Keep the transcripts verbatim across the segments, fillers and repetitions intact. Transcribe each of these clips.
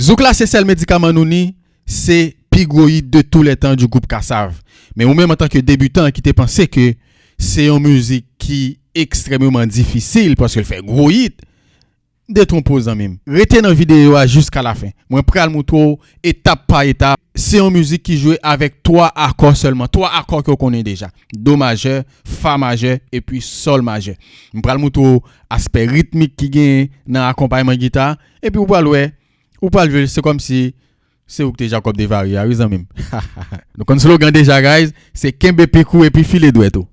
Zouk la se sèl medikaman nou ni, se pi gwo hit de tous les temps du groupe Kassav. Men ou menm antanke debitan ki te panse ke se yon mizik ki ekstrèmeman difisil paske l fè gwo hit, detwonpe w zanmi m. Rete nan videyo a jiska lafen. Mwen pral moutre w etap pa etap. Se yon mizik ki jwe avèk twa akò sèlman, twa akò ke w konnen deja. Do majè, fa majè, epi sòl majè. M pral moutre w aspè ritmik ki genyen nan akonpayman gita, epi w pral wè, ou pral jwe, se kòmsi se ou ki te Jacob Desvarieux a, wi zanmi m. Nou konn slogan deja, guys, se kenbe pik ou epi file dwèt ou.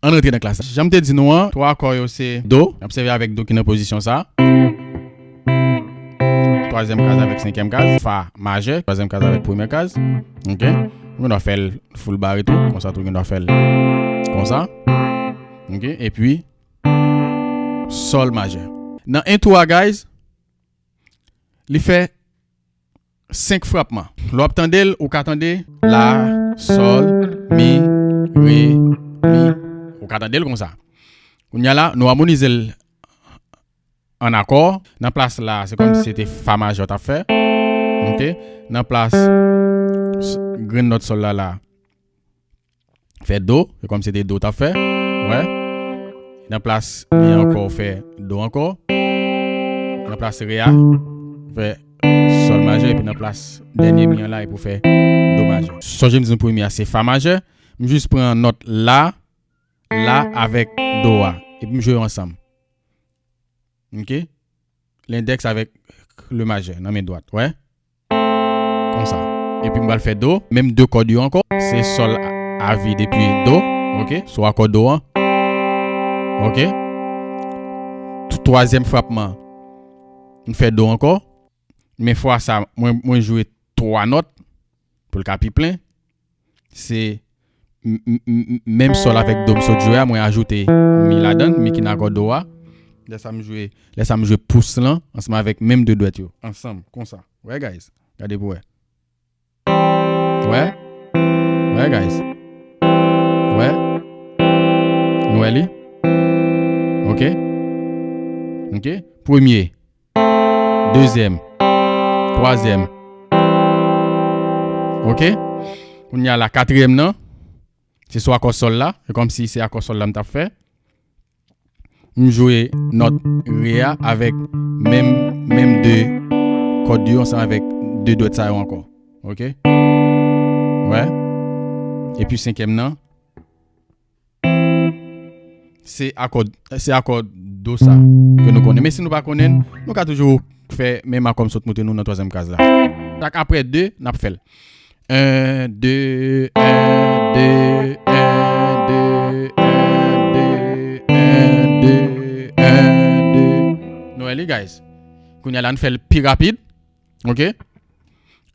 Ann rantre nan klas la. Jan m te di nou an, twa akò yo se do, n ap sèvi avèk do ki nan pozisyon sa. Twazyèm kaz avèk senkyèm kaz, fa majè, twazyèm kaz avèk premyè kaz. Ok? Ou gen dwa fè l full bare tou, konsa tou gen dwa fè l konsa. Ok? Epi, sòl majè. Nan entwo a, guys, li fè senk frapman. Lè w ap tande l, ou ka tande la, sòl, mi, re, mi. Ou ka tande l konsa. Kounye a la, nou amonize l an akò. Nan plas la, se kòmsi se te fa majè w t ap fè. Ok? Nan plas s- grenn nòt sòl la la, fè do, se kòmsi se te do w t ap fè. Wè. Nan plas mi ankò, ou fè do ankò. Nan plas re a, fè sòl majè, epi nan plas dènye mi an la, epi ou fè do majè. Sonje m di nou premye a se fa majè. M jis pran nòt la, la avèk do a, epi m jwe yo ansanm. Ok? Lendèks avèk le majè nan men dwat. Wè? Konsa. Epi m pral fè do, menm de kòd yo ankò. Se sòl a vid epi do. Ok? Sou akò do an. Ok? Twazyèm frapman, m fè do ankò. Men fwa sa, mwen, mwen jwe twa nòt pou l ka pi plen. Se m- m- m- menm sòl avèk do m sot jwe a, mwen ajoute mi ladan, mi ki nan akò do a. Lè sa m jwe, lè sa m jwe pous lan ansanm avèk menm de dwèt yo ansanm konsa. Wè, guys, gade pou wè. Wè? Wè, guys? Wè? Nou wè li? Ok. Ok. Premye. Dezyèm. Twazyèm. Ok. Kounye a la, katriyèm nan, se sou akò sòl la. Se kòmsi se akò sòl la m t ap fè. M jwe nòt re a avèk menm, menm de kòd yo ansanm avèk de dwèt sa yo ankò. Ok? Wè? Epi senkyèm nan, se akò, se akò do sa ke nou konnen. Men si nou pa konnen l, nou ka toujou fè menm akò m sot montre nou nan twazyèm kaz la. Chak apre de, n ap fè l. En, de, en, de, en, de, en, de, en, de, en, de. Nou wè li, guys? Kounye a la, n fè l pi rapid. Ok?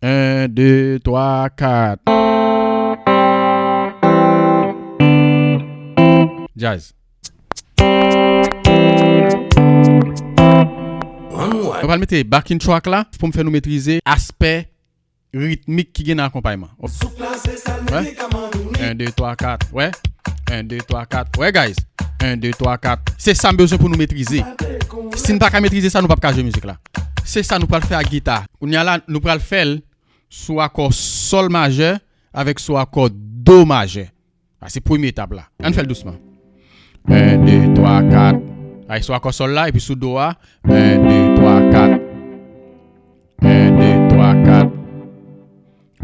En, de, twa, kat. Djaz. Mwen pral mete backing track la pou m fè nou metrize aspè ritmik ki gen nan akonpayman. Wè? En, de, twa, kat. Wè? En, de, twa, kat. Wè, guys? En, de, twa, kat. Se sa m bezwen pou nou metrize. Si n pa ka metrize sa, nou p ap ka jwe mizik la. Se sa nou pral fè ak gita. Kounye a la, nou pral fè l sou akò sòl majè avèk sou akò do majè. Sa se premye etap la. Ann fè l dousman. En, de, twa, kat. Ay, sou akò sòl la, epi sou do a. En, de, twa, kat. En, de, twa, kat.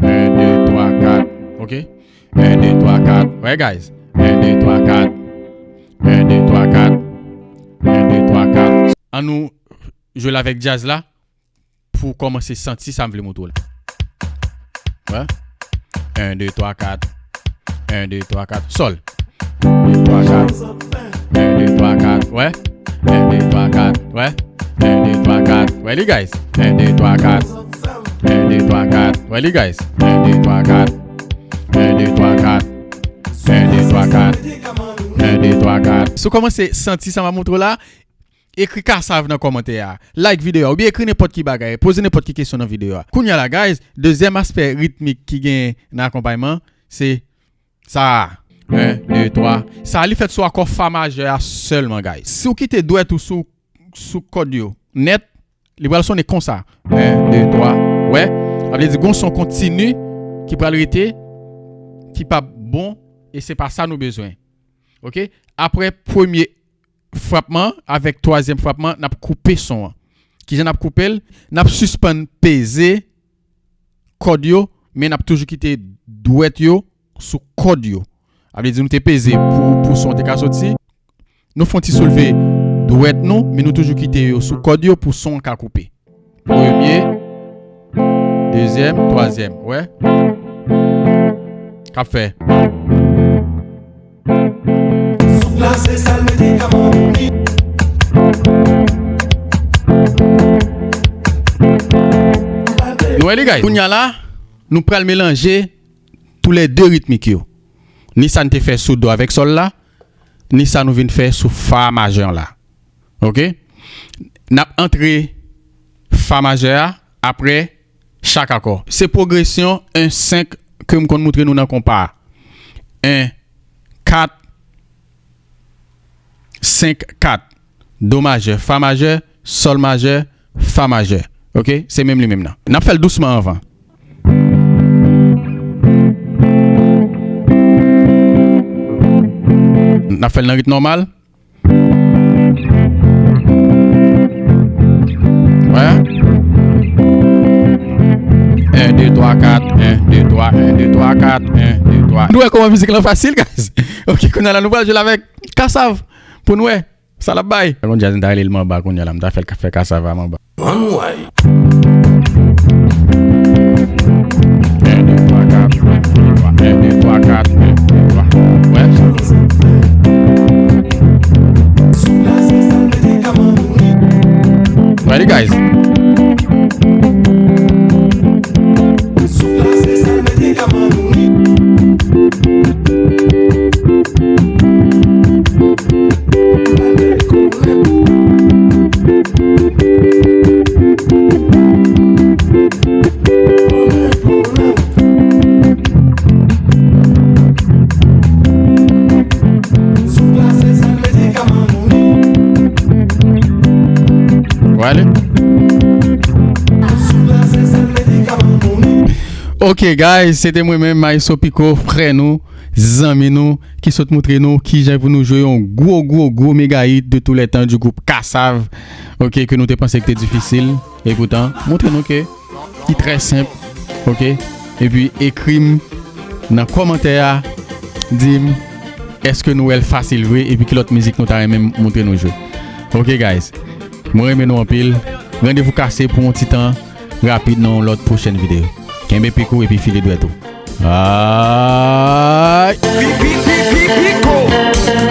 En, de, twa, kat. Ok? En, de, twa, kat. Wè, guys? En, de, twa, kat. En, de, twa, kat. En, de, twa, kat. Ann nou jwe l avèk djaz la pou w kòmanse santi sa m vle montre w la. Wè? En, de, twa, kat. En, de, twa, kat. Sòl. De, twa, kat. En, de, twa, kat. Wè? En, de, twa, kat. Wè? En, de, twa, kat. Wè li, guys? En, de, twa, kat. En, de, twa, kat. Wè li, guys? En, de, twa, kat. En, de, twa, kat. En, de, twa, kat. En, de, twa, kat. Si w kòmanse santi sa m ap montre w la, ekri Kassav nan kòmantè a, like videyo a, oubyen ekri nenpòt ki bagay, poze nenpòt ki kesyon nan videyo a. Kounye a la, guys, dezyèm aspè ritmik ki gen nan akonpayman, se sa a. En, de, twa. Sa a, li fèt sou akò fa majè a sèlman, guys. Si w kite dwèt ou sou, sou kòd yo nèt, li pral sonnen konsa. En, de, twa. Wè? Sa vle di gon son kontini ki pral rete, ki p ap bon, e se pa sa nou bezwen. Oke? Apre premye frapman avèk twazyèm frapman, n ap koupe son an. Kijan n ap koupe l? N ap sispann peze kòd yo, men n ap toujou kite dwèt yo sou kòd yo. Sa vle di nou te peze pou, pou son te ka soti. Nou fè yon ti soulve dwèt nou, men nou toujou kite yo sou kòd yo pou son an ka koupe. Premye, dezyèm, twazyèm. Wè? K ap fè. Souf la se sèl medikaman pou li. Nou wè li, guys? Kounye a la, nou pral melanje toulède ritmik yo. Ni sa n te fè sou do avèk sòl la, ni sa nou vin fè sou fa majè la. Oke? N ap antre fa majè a apre chak akò. Se pwogresyon en senk ke m konn moutre nou nan konpa a. En, kat, senk, kat. Do majè, fa majè, sòl majè, fa majè. Oke? Se menm li menm nan. N ap fè l dousman anvan. N ap fè l nan rit nòmal. Wè. En, de, twa, kat, en, de, twa, en, de, twa, kat, en, de, twa. Nou wè kòman mizik lan fasil, guys? Oke, kounye a la, nou pral jwe l avèk Kassav pou n wè sa l ap bay. Sa konn djaz, m ta rele l manba kounye a la, m ta fè l ka fè Kassav a manba. Ann wè. En, de, twa, kat, en, de, twa, en, de, twa, kat, en, de, twa. Wè. Ready, guys? Wale. Ok, guys, se te mwen menm, Maestro Pico, frè nou, zanmi nou, ki sot moutre nou kijan pou nou jwe yon gwo, gwo, gwo mega hit de tous les temps du groupe Kassav, ok, ke nou te panse ki te difisil, e poutan, moutre nou ke li trè senp, ok, epi ekri m nan kòmantè a, di m, èske nou wè l fasil vre, epi ki lòt mizik nou ta renmen m moutre nou jwe. Ok, guys, mwen renmen nou anpil, randevou kase pou yon ti tan rapid nan yon lòt pwochèn videyo. Kenbe pik ou epi file dwèt ou. Ay! Pi, pi, pi, pi, piko.